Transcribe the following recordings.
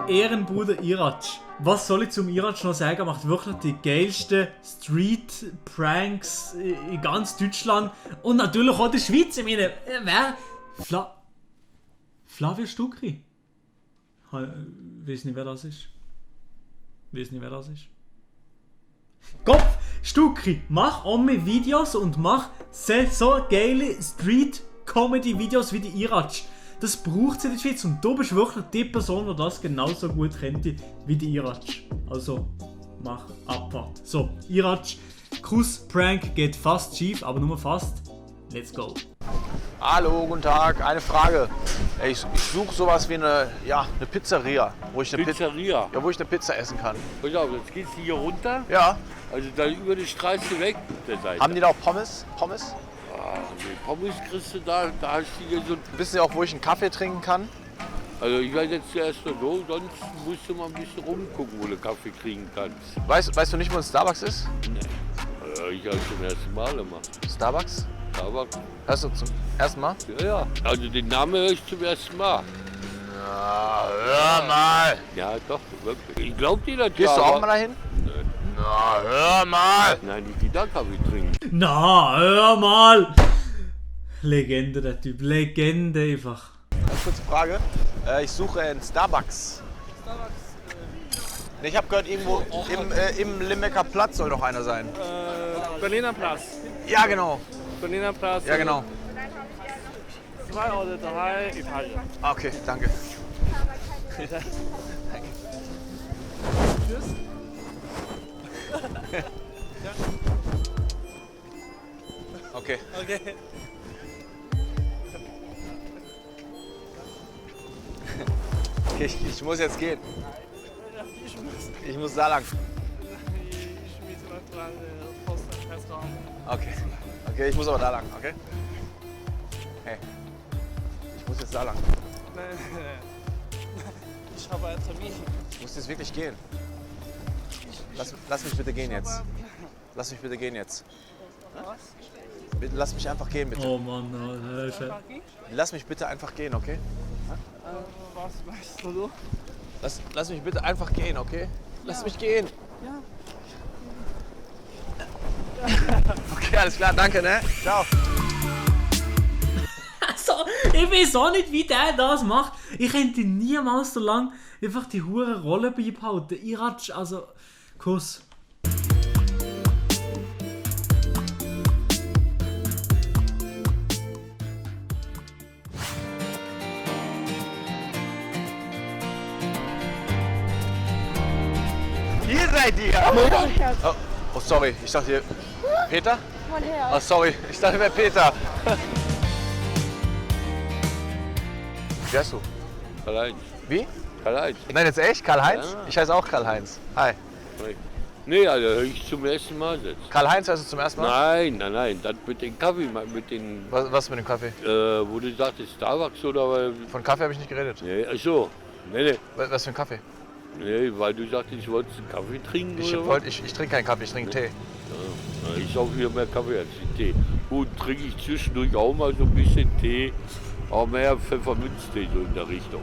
Ehrenbruder Iratsch. Was soll ich zum Iratsch noch sagen? Er macht wirklich die geilsten Street-Pranks in ganz Deutschland und natürlich auch in der Schweiz. Ich meine, wer? Flavio Stucki. Ich weiß nicht, wer das ist. Kopf, Stucki, mach auch mehr Videos und mach so geile Street-Comedy-Videos wie die Iratsch. Das braucht es in der Schweiz und du bist wirklich die Person, die das genauso gut kennt wie die Iratsch. Also, mach Abfahrt. So, Iratsch, Kuss-Prank geht fast schief, aber nur fast. Let's go. Hallo, guten Tag. Eine Frage. Ich suche sowas wie eine Pizzeria, wo ich eine Pizza essen kann. Pass auf, jetzt gehst du hier runter, Ja. also da über die Straße weg. Der Seite. Haben die da auch Pommes? Die Pommes kriegst du da hast du hier so. Wissen Sie auch, wo ich einen Kaffee trinken kann? Also ich weiß jetzt zuerst nur so, sonst musst du mal ein bisschen rumgucken, wo du Kaffee kriegen kannst. Weißt du nicht, wo ein Starbucks ist? Nee. Also ich habe zum ersten Mal immer. Starbucks? Aber Hörst du zum ersten Mal? ja. Also den Namen höre ich zum ersten Mal. Na, hör mal. Ja, doch, wirklich. Ich glaube dir das. Gehst du auch mal dahin? Nee. Na, hör mal. Nein, ich geh da Kaffee trinken. Na, hör mal! Legende, der Typ. Legende einfach. Eine kurze Frage. Ich suche einen Starbucks. Nee, ich habe gehört, irgendwo im Limbecker Platz soll doch einer sein. Berliner Platz. Ja, genau. Berliner Platz. Ja, genau. 2 oder 3 Etagen. Okay, danke. Tschüss. Okay. Okay. Okay, ich muss jetzt gehen. Ich muss da lang. Ich miete noch dran Post-Restaurant. Okay. Okay, ich muss aber da lang, okay? Hey. Ich muss jetzt da lang. Nein. Ich habe einen Termin. Ich muss jetzt wirklich gehen. Lass mich bitte gehen jetzt. Lass mich bitte gehen jetzt. Was? Bitte, lass mich einfach gehen, bitte. Oh Mann, Hilfe. Lass mich bitte einfach gehen, okay? Was meinst du? Lass mich bitte einfach gehen, okay? Lass mich gehen. Ja. Okay, alles klar, danke, ne? Ciao. Also, ich weiß auch nicht, wie der das macht. Ich könnte niemals so lange einfach die hure Rolle beibehalten. Iratsch, also, Kuss. Hier seid ihr! Oh, sorry, ich dachte hier. Peter? Oh, sorry, ich dachte, wer Peter. Wie heißt du? Karl-Heinz. Wie? Karl-Heinz. Nein, jetzt echt? Karl-Heinz? Ja. Ich heiße auch Karl-Heinz. Hi. Nee, also höre ich zum ersten Mal jetzt. Karl-Heinz heißt du zum ersten Mal? Nein, das mit dem Kaffee, mit den, Was mit dem Kaffee? wo du sagtest, Starbucks oder... Von Kaffee habe ich nicht geredet. Nee, ach so. Nee, Was für ein Kaffee? weil du sagtest, ich wollte einen Kaffee trinken Ich oder was? trinke keinen Kaffee, ich trinke Tee. Ja, ich sauf wieder mehr Kaffee als Tee. Gut, trinke ich zwischendurch auch mal so ein bisschen Tee, aber mehr Pfefferminztee so in der Richtung.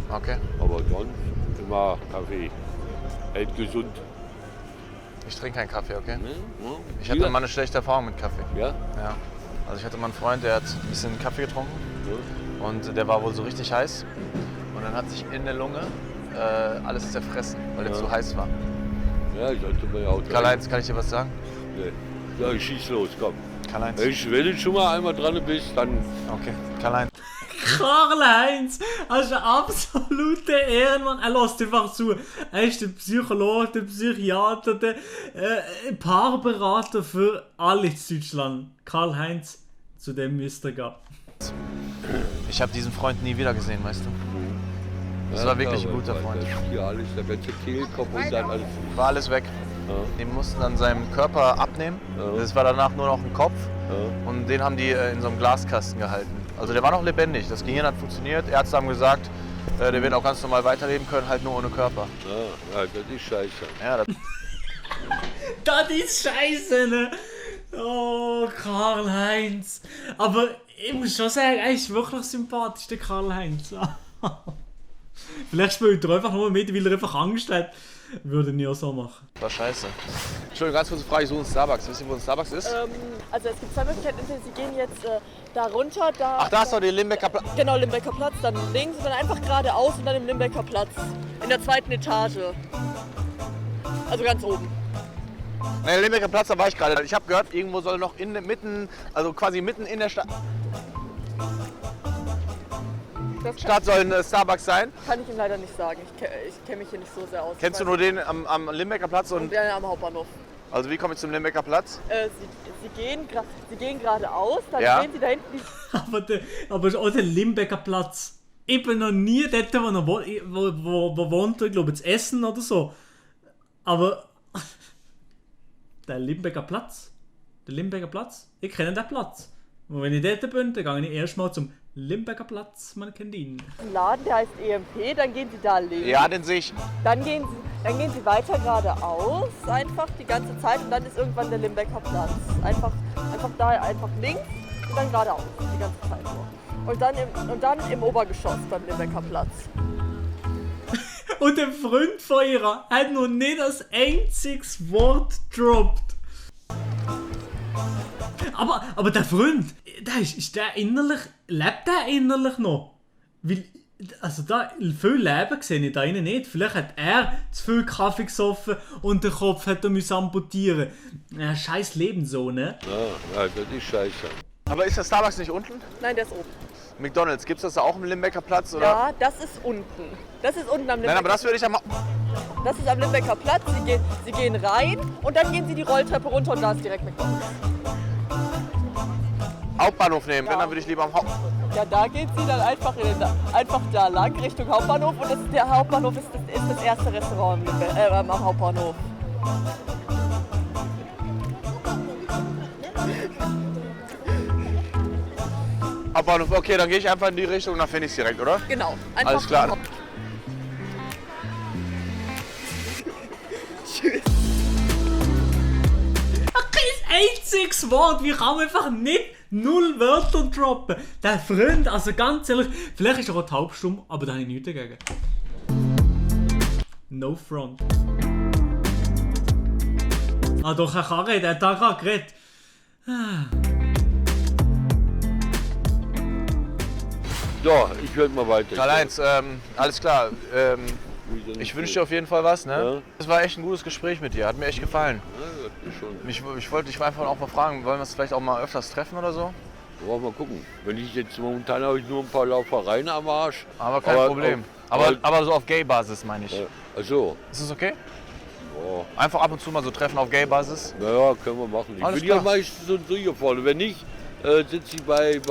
Okay. Aber sonst immer Kaffee. Hält gesund. Ich trinke keinen Kaffee, okay? Ne? Ja. Ich hatte mal eine schlechte Erfahrung mit Kaffee. Ja? Ja. Also ich hatte mal einen Freund, der hat ein bisschen Kaffee getrunken Ja. und der war wohl so richtig heiß. Und dann hat sich in der Lunge alles zerfressen, weil der Ja. zu heiß war. Ja, ich sollte mir ja auch... Karl-Heinz, kann ich dir was sagen? Nee. Ja, schieß los, komm. Karl-Heinz. Wenn du schon mal einmal dran bist, dann... Okay, Karl-Heinz. Karl-Heinz, das ist ein absoluter Ehrenmann. Er lässt einfach zu. Er ist der Psychologe, der Psychiater, der Paarberater für alle in Deutschland. Karl-Heinz, zu dem müsst ihr gehen. Ich habe diesen Freund nie wieder gesehen, weißt du? Das war wirklich ein guter Freund. Hier alles, der ganze Kehlkopf und dann alles. War alles weg. Ja. Die mussten dann seinen Körper abnehmen. Ja. Das war danach nur noch ein Kopf. Ja. Und den haben die in so einem Glaskasten gehalten. Also der war noch lebendig. Das Gehirn hat funktioniert. Ärzte haben gesagt, der wird auch ganz normal weiterleben können, halt nur ohne Körper. Ja, das ist scheiße. Ja, das Das ist scheiße, ne? Oh, Karl-Heinz. Aber ich muss schon sagen, er ist wirklich sympathisch, der Karl-Heinz. Vielleicht spielt er einfach nur mit, weil er einfach Angst hat. Würde ich auch so machen. War scheiße. Entschuldigung, ganz kurze Frage, ich suche einen Starbucks. Wisst ihr, wo ein Starbucks ist? Also es gibt zwei Möglichkeiten. Entweder Sie gehen jetzt da runter, da... Ach, da ist doch der Limbecker Platz. Genau, Limbecker Platz, dann links und dann einfach geradeaus und dann im Limbecker Platz. In der 2. Etage. Also ganz oben. Nein, Limbecker Platz, da war ich gerade. Ich habe gehört, irgendwo soll noch quasi mitten in der Stadt soll ein Starbucks sein. Kann ich Ihnen leider nicht sagen. Ich kenne mich hier nicht so sehr aus. Kennst du nur den am Limbecker Platz? Und der am Hauptbahnhof. Also wie komme ich zum Limbecker Platz? Sie gehen geradeaus, dann Ja. sehen Sie da hinten die... Aber auch der Limbecker Platz. Ich bin noch nie dort, wo wohnt er, ich glaube, in Essen oder so. Aber der Limbecker Platz? Ich kenne den Platz. Und wenn ich dort bin, dann gehe ich erstmal zum Limbecker Platz, man kennt ihn. Ein Laden, der heißt EMP, dann gehen Sie da links. Ja, den sehe ich. Dann gehen Sie weiter geradeaus, einfach die ganze Zeit und dann ist irgendwann der Limbecker Platz. Einfach links und dann geradeaus, die ganze Zeit nur. Und dann im Obergeschoss beim Limbecker Platz. Und der Freund von ihr hat noch nicht das einziges Wort gedroppt. Aber der Freund, lebt der innerlich noch? Weil, also da viel Leben sehe ich da innen nicht. Vielleicht hat er zu viel Kaffee gesoffen und den Kopf hat er müssen amputieren. Ja, scheiß Leben so, ne? Ja, das ist scheiße. Aber ist der Starbucks nicht unten? Nein, der ist oben. McDonald's, gibt's das da auch im Limbecker Platz? Oder? Ja, das ist unten. Das ist unten am Limbecker. Nein, aber das würde ich Das ist am Limbecker Platz. Sie gehen rein und dann gehen Sie die Rolltreppe runter und da ist direkt McDonald's. Hauptbahnhof nehmen. Ja. Wenn, dann würde ich lieber am Hauptbahnhof. Ja, da geht Sie dann einfach da lang Richtung Hauptbahnhof und der Hauptbahnhof ist das erste Restaurant am Hauptbahnhof. Hauptbahnhof, okay, dann gehe ich einfach in die Richtung und dann finde ich es direkt, oder? Genau. Einfach Alles klar. Kein einziges Wort, wie kann man einfach nicht 0 Wörter droppen? Der Freund, also ganz ehrlich, vielleicht ist er auch taubstumm, aber da habe ich nichts dagegen. No front. Ah doch, er kann reden, er hat da gerade geredet. So, ich werde mal weiter. Karl-Heinz, alles klar. Ich wünsche dir auf jeden Fall was, ne? Ja. Das war echt ein gutes Gespräch mit dir, hat mir echt gefallen. Ja, das ist schon. Ich wollte dich einfach auch mal fragen, wollen wir uns vielleicht auch mal öfters treffen oder so? Wollen wir mal gucken. Wenn ich jetzt momentan habe ich nur ein paar Laufereien am Arsch. Aber kein Problem. Aber so auf Gay-Basis meine ich. Ach so. Ist das okay? Ja. Einfach ab und zu mal so treffen auf Gay-Basis? Naja, können wir machen. Ich Alles bin ja klar. meistens so hier vorne. Wenn nicht, sitze ich bei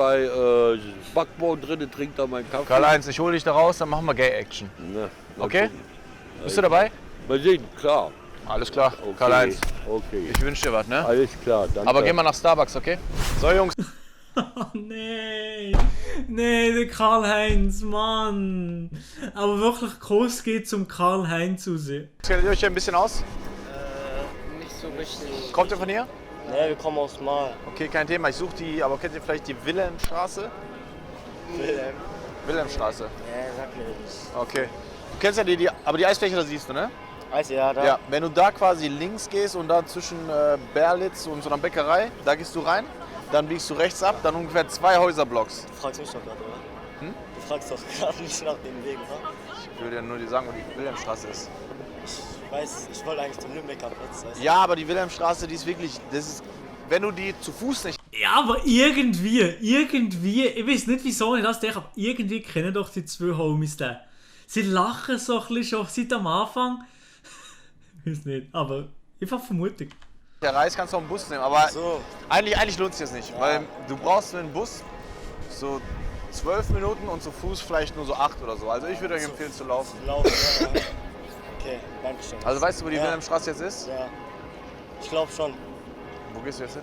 Backbau drin, trinke da meinen Kaffee. Karl-Heinz, ich hole dich da raus, dann machen wir Gay-Action. Na, mal Okay? gucken. Bist du dabei? Mal sehen, klar. Alles klar, Okay. Karl-Heinz. Okay. Ich wünsche dir was, ne? Alles klar, danke. Aber geh mal nach Starbucks, okay? So, Jungs. Oh nee, der Karl-Heinz, Mann. Aber wirklich, Kuss geht zum Karl-Heinz raus. Kennt ihr euch hier ein bisschen aus? Nicht so richtig. Kommt ihr von hier? Ne, wir kommen aus Mal. Okay, kein Thema. Ich suche die, aber kennt ihr vielleicht die Wilhelmstraße? Wilhelm. Wilhelmstraße. Ja, sag mir nicht. Okay. Du kennst ja aber die Eisfläche, da siehst du, ne? Weiß ja, da. Ja, wenn du da quasi links gehst und da zwischen Berlitz und so einer Bäckerei, da gehst du rein, dann biegst du rechts ab, dann ungefähr 2 Häuserblocks. Du fragst mich doch gerade, oder? Hm? Du fragst doch gerade nicht nach dem Weg, oder? Ich würde dir nur dir sagen, wo die Wilhelmstraße ist. Ich weiß, ich wollte eigentlich zum Limbecker Platz. Weißt du? Ja, aber die Wilhelmstraße, die ist wirklich, das ist, wenn du die zu Fuß nicht... Ja, aber irgendwie, ich weiß nicht wieso ich das denke, aber irgendwie kennen doch die 2 Homies den. Sie lachen so ein bisschen schon seit am Anfang. Ich weiß nicht, aber einfach Vermutung. Der Reis kannst du auch einen Bus nehmen, aber So. eigentlich lohnt sich das nicht, weil du brauchst für einen Bus so 12 Minuten und zu Fuß vielleicht nur so 8 oder so. Also ich würde euch empfehlen zu laufen. Laufen, ja. Okay, danke schön. Also weißt du, wo die Ja. Wilhelmstraße jetzt ist? Ja. Ich glaube schon. Wo gehst du jetzt hin?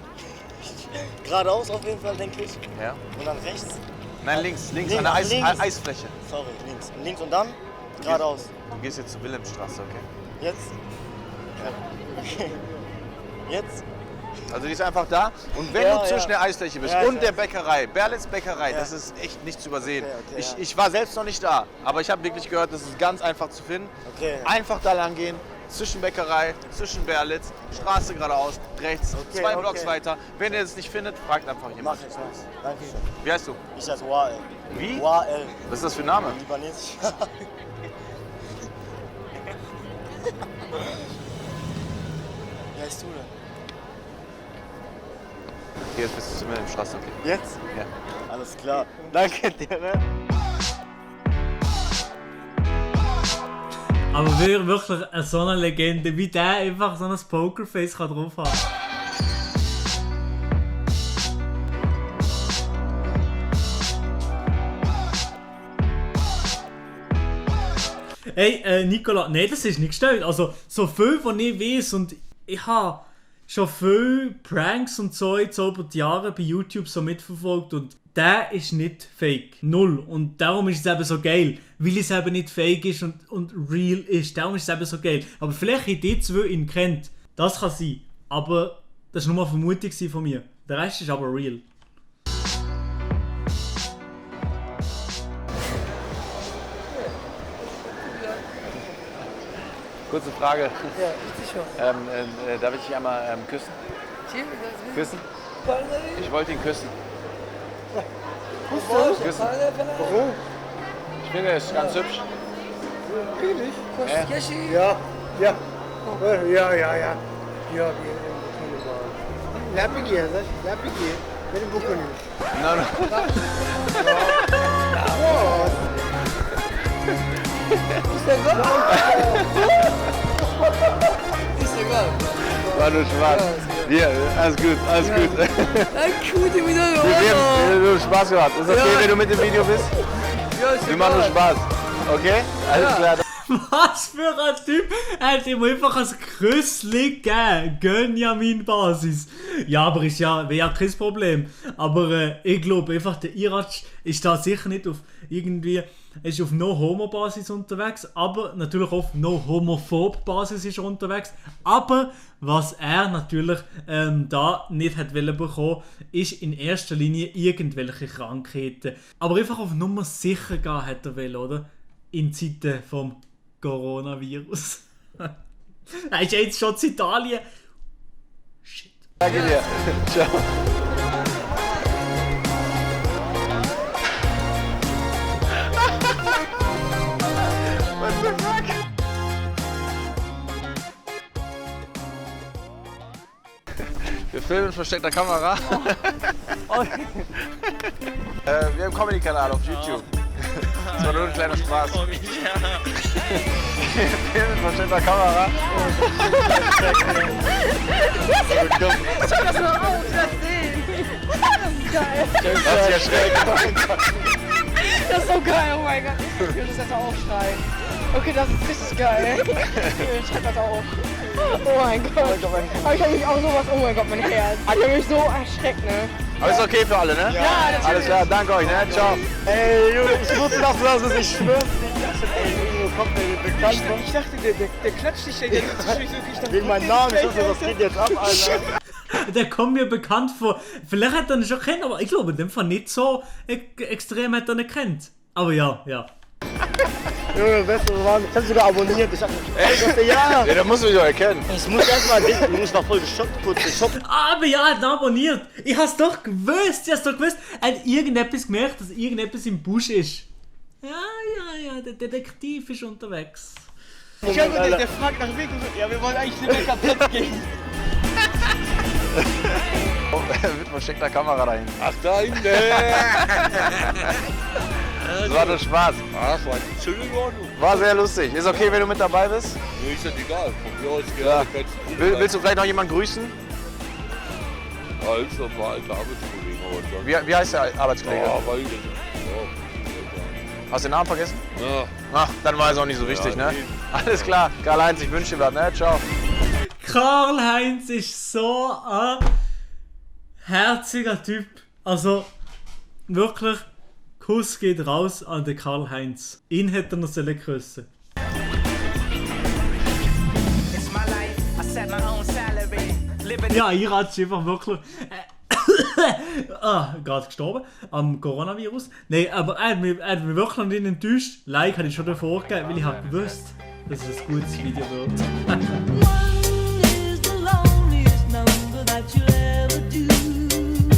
Geradeaus auf jeden Fall, denke ich. Ja. Und dann rechts. Nein, links Links, an der links. Eisfläche. Sorry, links. Links und dann geradeaus. Du gehst jetzt zur Wilhelmstraße, okay? Jetzt? Ja. Okay. Jetzt? Also die ist einfach da. Und wenn Ja, du zwischen ja. der Eisfläche bist Ja, ich und der weiß. Bäckerei, Berlitz Bäckerei, Ja. das ist echt nicht zu übersehen. Okay, ja. Ich war selbst noch nicht da, aber ich habe wirklich gehört, das ist ganz einfach zu finden. Okay. Einfach da lang gehen, zwischen Bäckerei, zwischen Berlitz, Straße geradeaus, rechts, Okay, 2 okay. Blocks weiter. Wenn ihr es nicht findet, fragt einfach Mach jemand. ich. Dankeschön. Wie heißt du? Ich heiße Wael. Wie? Wael. Was ist das für ein Name? Libanesisch. Wie heißt du denn? Okay, jetzt bist du zu mir im Straße, okay. Jetzt? Ja. Alles klar. Danke dir, ne? Aber wirklich so eine Legende, wie der einfach so ein Pokerface kann drauf haben. Hey, Nicola, nein, das ist nicht gestellt. Also, so viel, was ich weiß, und ich habe schon viele Pranks und so jetzt über die Jahre bei YouTube so mitverfolgt, und der ist nicht fake. Null. Und darum ist es eben so geil, weil es eben nicht fake ist und real ist. Darum ist es eben so geil. Aber vielleicht haben die zwei ihn kennt. Das kann sein. Aber das war nur eine Vermutung von mir. Der Rest ist aber real. Kurze Frage. Ja, richtig schon. Darf ich dich einmal küssen? Küssen? Ich wollte ihn küssen. Küssen. Warum? Ich finde, er ist ganz hübsch. Wirklich? Koşkeşi. Ja, ja. Ja, Lapik ye, lapik ye. Benim bu konuyu. No, no. Ist egal. War nur Spaß. Hier, alles gut, alles gut. Ay kötü bir de Wir haben nur Spaß gehabt. Ist okay, wenn du mit dem Video bist? Ya ist Wir machen nur Spaß. Okay? Alles klar. Was für ein Typ! Er hat ihm einfach ein Küssli gegeben. Gönjamin-Basis. Ja, aber ist ja, wäre ja kein Problem. Aber ich glaube einfach, der Iratsch ist da sicher nicht auf irgendwie. Er ist auf No-Homo-Basis unterwegs, aber natürlich auf No-Homophob-Basis ist er unterwegs. Aber was er natürlich da nicht hat bekommen, ist in erster Linie irgendwelche Krankheiten. Aber einfach auf Nummer sicher gehen hat er wollen, oder? In Zeiten vom Coronavirus. Er ist ja jetzt schon in Italien. Shit. Danke dir. Ciao. What the fuck? Wir filmen mit versteckter Kamera. Wir haben einen Comedy-Kanal auf YouTube. Das war nur ein kleiner Spaß. Wir filmen mit versteckter Kamera. Das war auch das sehen. Geil. Das ist ja schräg. Das ist so geil, oh mein Gott. Ich will das jetzt auch schreien. Okay, das ist richtig geil. Ich schreib das auch. Oh mein Gott. Aber ich hab mich auch sowas, oh mein Gott, mein Herz. Ich hab mich so erschreckt, ne? Aber ist okay für alle, ne? Ja, natürlich. Alles klar, danke euch, ne? Ciao. Ey, Junge, ich wusste, dass du das bist. Ich schwör's dir. Ey, irgendwo kommt der bekannt vor. Ich dachte, der klatscht dich ja jetzt wirklich. Ich dachte, Wegen meinem Namen, ich dachte, was geht jetzt ab, Alter? Der kommt mir bekannt vor. Vielleicht hat er ihn schon kennt, aber ich glaube, in dem Fall nicht so extrem hat er ihn kennt. Aber ja. Junge, beste Mann. Ich hab sogar abonniert. Ich hab ja. Ja, da musst du mich doch erkennen. Ich muss erstmal denken, ich war voll geschockt, kurz geschockt. Aber ja, er hat ihn abonniert. Ich hab's doch gewusst. Er hat irgendetwas gemerkt, dass irgendetwas im Busch ist. Ja, der Detektiv ist unterwegs. Ich glaube, der fragt nach Weg und so, ja, wir wollen eigentlich nicht mehr kaputt gehen. Mit versteckter Kamera dahin. Ach, da hinten. Das war nur Spaß. Ach, war nicht schön in Ordnung. War sehr lustig. Ist okay, wenn du mit dabei bist? Mir ist das egal. Von mir aus Ja. gerne. Ja. Willst du vielleicht noch jemanden grüßen? Als noch ein paar alte Arbeitskollegen. Aber dann. Wie heißt der Arbeitskollege? Ja, weil ich das. Hast du den Namen vergessen? Ja. Ach, dann war es auch nicht so wichtig, Ja, ne? nee. Alles klar. Karl-Heinz, ich wünsche dir was, ne? Ciao. Karl-Heinz ist so ein herziger Typ. Also, wirklich, Kuss geht raus an den Karl-Heinz. Ihn hätte er noch küssen. It's my life, I set my own salary. Ja, Iratsch ist einfach wirklich... gerade gestorben am Coronavirus. Nein, aber er hat mich wirklich noch nicht enttäuscht. Like hatte ich schon davor gegeben, weil ich habe gewusst, dass es ein gutes Video wird.